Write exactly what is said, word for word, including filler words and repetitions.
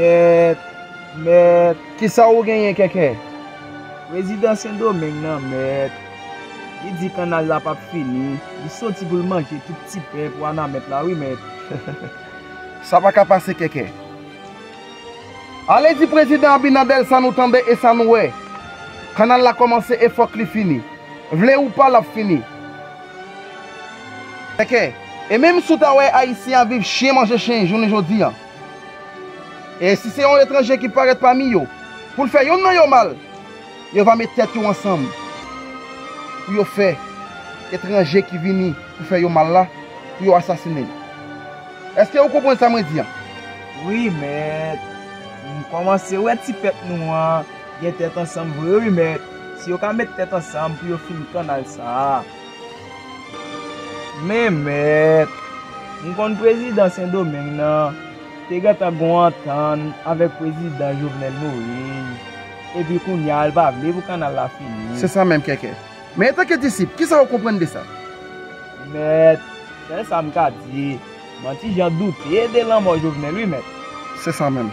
Mèt, mèt. Kisa ou genyen, Kèkè? Prezidan Sendomeng nan, mèt. Li di kannal la p ap fini. Li soti pou l manje tout ti pèp Wanament la, wi, mèt. Sa pa ka pase, Kèkè. Ale di prezidan Abinader sa nou tande e sa nou wè. Kannal la kòmanse e fòk li fini. Vle ou pa, l ap fini. Kèkè, e menm si w ta wè Ayisyen ap viv chen manje chen jounen jodi a, e si se yon etranje ki parèt pami yo pou l fè yonn nan yo mal, yo va met tèt yo ansanm pou yo fè etranje ki vini pou fè yo mal la, pou yo asasinen l. Èske ou konprann sa mwen di a? Wi, mèt. M kòmanse wè ti pèp nou an gen tèt ansanm vre, wi, mèt. Si yo ka met tèt ansanm pou yo fini kannal sa a. Men, mèt, m konn prezidan Sendomeng nan te gentan gon antann avèk prezidan Jovenel Moïse. Epi kounye a, l pa vle pou kannal la fini. Se sa menm, Kèkè. Men, antanke disip, kisa ou konprann de sa? Mèt, sèl sa m ka di, m an ti jan doute de lanmò Jovenel, wi, mèt. Se sa menm.